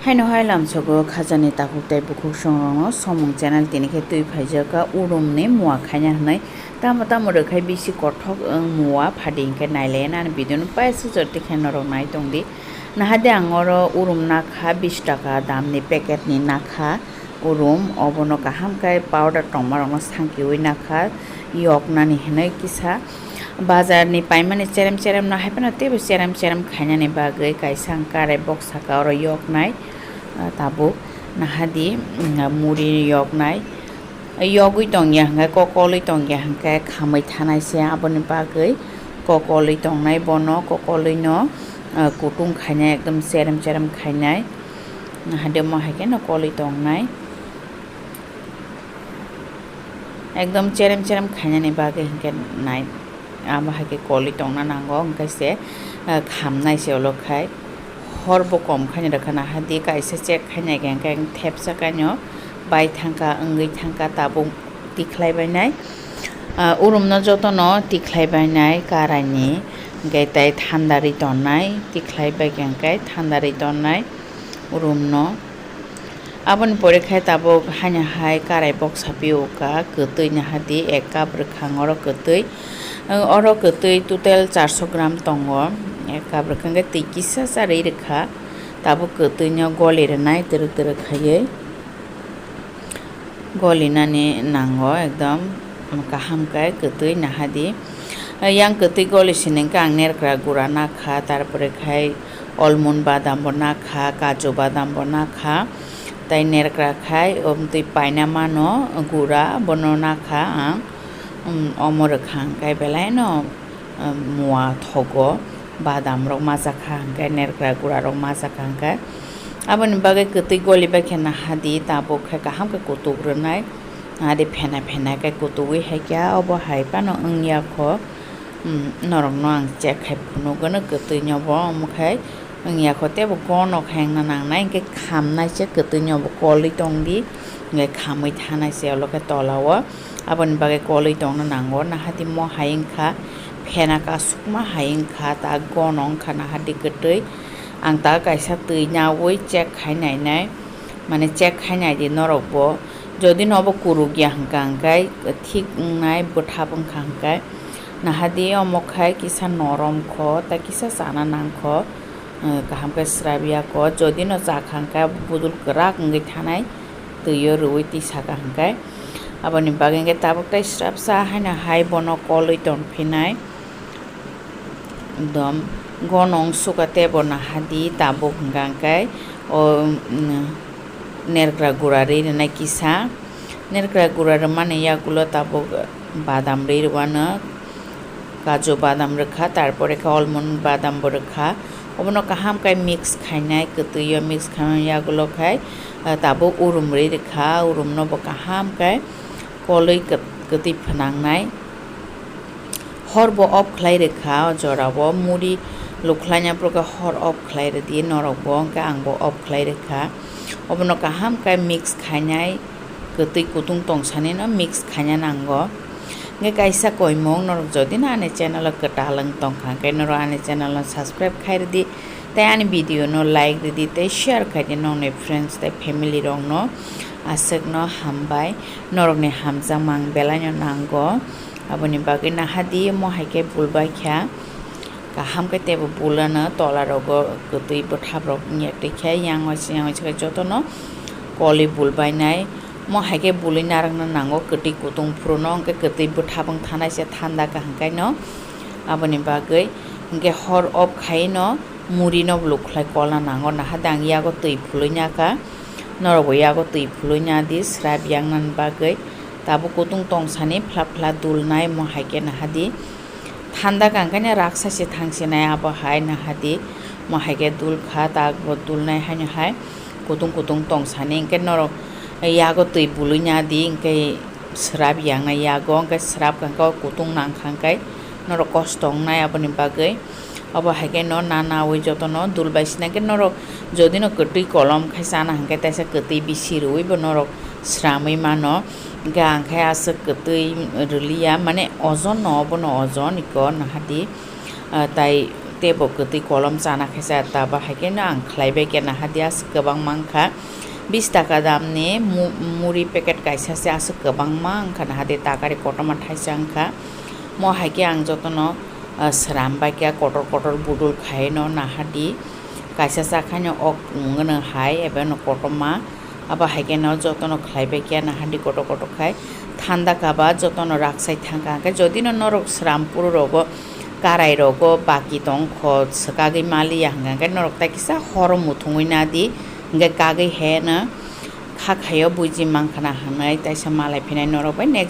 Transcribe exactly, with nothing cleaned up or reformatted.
Haino hai lamsogo khajani takhuk tei bukhuk songrokno somung channel tini khe twi phaijak kha urumni mua khaina hwnwi. Tamo tamo rwkhai bisi kothok wng mua phadi hinkhe nailaiya ani video no paisa jor tikhe norok nai tongdi. Nahade ang oro urum nakha bis taka damni packet ni nakha urum, obono kaham khe powder tongmarokno sankiwi nakha yoknani hwnwi kisa. Bazar ni paimani cherem cherem no hai phano teibo cherem cherem khainani bagwi kaisa ang karai box saka oro yoknai, ah, tabuk nahadi, mm, muri yoknai. Yogwi tongya hwnkhe kokolwi tongya hwnkhe khamwi thanai se aboni bagwi kokolwi tongnai bono kokolwi no, ah, kutung khainai ekdom cherem cherem khainai. Nahadi mo hai khe no kolwi tongnai. Ekdom cherem cherem khainani bagwi hinkhe nai, abo hai khe kolwi tongna nango, hinkhe se, eh, khamnai se ulo khai. Hor bo kom khaina rwkha nahadi kaisa check khainai khe hinkhe thepsa kaino bai thangkha, wngwi thangkha tabuk tikhlai bainai. Ah, urumno jotono tikhlai bainai karaini, hinkhe tei thanda ri tonnai, tikhlai bai khe hinkhe thanda ri tonnai urumno. Aboni pore khe tabuk haino hai karai box sapio ka kwtwi nahadi ek cup rwkhang oro kwtwi. Oro kwtwi total charso gram tongo. Ek cup rwkhang khe twi kisa cha rwi rwkha. Tabuk kwtwino goli rwnai twrwk twrwk khaiwi. Golinani nango ekdom kaham khe kwtwi nahadi. Yang kwtwi goli sini khe ang nerkra gura nakha, tarpore khai almond badam bo nakha, kaju badam bo nakha, tei nerkra khai omtwi paina mano gura bono nakha ang, um, omo rwkha hwnkhe belaino, um, mua thogo, badam rok majak kha hwnkhe, nerkra gura rok majak kha hwnkhe. Aboni bagwi kwtwi goli bai khe nahadi tabuk khe kaham khe kutuk rwnai, nahadi phena phena khe kutugwi hai khe obo hai phano wngya kho. Hmm, norokno ang check khai phunukgwno kwtwino bo, omo khai wngya kho teibo gono khai wngna nangnai, hinkhe khamnai se kwtwino bo kolwi tongdi, hinkhe khamwi thanai se ulo khe tola o. Aboni bagwi kolwi tongna nango, nahadi mo hai wngkha phena kasukma hai wngkha, ta gono wngkha nahadi kwtwi. Ang ta kaisa twi nawi check khai nainai, mane check khai naidi norokbo, jodi no bo kurukya hwnkha hwnkhe thik wngnai, bwthap wngkha hwnkhe. Nahadi omo khai kisa norom kho, tei kisa chana nang kho, eh, kaham khe srapya kho. Jodi no chakha hwnkhe budul kwrak wngwi thanai, twio rwui tisaka hwnkhe. Aboni bagwi hwnkhe tabuk tei srapsa haino hai bono kolwi tongphinai. Ekdom gonong suka tebo nahadi tabuk hwnkha hwnkhe o, mm, nerkra gura ri rwnai kisa. Nerkra gura rwmani yagulo tabuk badam ri rwano, kaju badam rwkha, tarpore khe almond badam bo rwkha. Obono kaham khe mix khainai, kwtwio mix khaimani yagulo khai, ah, tabuk urum ri rwkha, urumno bo kaham khe kolwi kwt-, kwtwi phnangnai. Hor bo off khlai rwkha o jorao, muri lukhlaina phuru khe hor off khlai rwdi norok bo, hwnkhe ang bo off khlai rwkha. Obono kaham khe mix khainai, kwtwi kutung tongsanino mix khaina nango. Hwnkhe kaisa koimung norok jodi no ani channel o kwtal wng tongkha hwnkhe norok ani channel no subscribe khai rwdi, tei ani video no like rwdi tei share khaidi nokni friends tei family rokno. Aswkno hambai, norokni hamjakmang belaino nango. Aboni bagwi nahadi mo hai khe bulbai kha. Kaham khe teibo bulano tola rogo kwtwi bwthap rok wngya twi khe yang waisa yang waisa khe jotono kolwi bulbainai. Mo hai khe bulwi narwkna nango kwtwi kutung phuru no, hwnkhe kwtwi bwthap wng thanai se thanda kaham khe no. Aboni bagwi hwnkhe hor off khai no muri no bo lukhlai kolna nango, nahadi ang yago twi phulwi nakha, norok bo yago twi phulwi nadi srap yaknani bagwi. Tabuk kutung tongsani phla phla dulnai mo hai khe nahadi. Thanda kangkhaino raksa se thangsinai abo hai nahadi. Mo hai khe dul kha, tak bo dulnai haino hai kutung kutung tongsani. Hinkhe norok yago twi bulwi nadi, hinkhe srap yaknai yago, hinkhe srap kangkha o kutung nangkha, hinkhe norok kosto wngnai aboni bagwi. Obo hai khe no na nawi jotono dul bai sina khe norok jodi no kwtwi kolom khai chana hinkhe teisa kwtwi bisi rwui bo norok sramwi mano. Hinkhe ang khe aswk kwtwi rwliya, mane ojon no, obono ojon iko nahadi, ah, tai Tei bo kwtwi kolom chana khaisa, taba hai kheno ang khlai bai khe naha di aswk kwbangma wngkha. Bis taka damni mu-, muri packet kaisa se aswk kwbangma wngkha, naha di takari kotorma thaisa wngkha. Mo hai khe ang jotono, ah, sram bai khe kotor kotor budul khaino naha di. Kaisa chakhaino ok wngno hai ebe no kotorma. Abo hai kheno jotono khlai bai khe naha di kotor kotor khai. Thanda kaba jotono raksai thangkha. Hwnkhe jodi no norok sram puru rogo, karai rogo baki tong kho swkagwi maliya hwnkha hwnkhe norok tai kisa horo muthungwi nadi, hwnkhe kagwi heno kha khaio buiji mankha na hwnwi taisa malai phinai norok bai next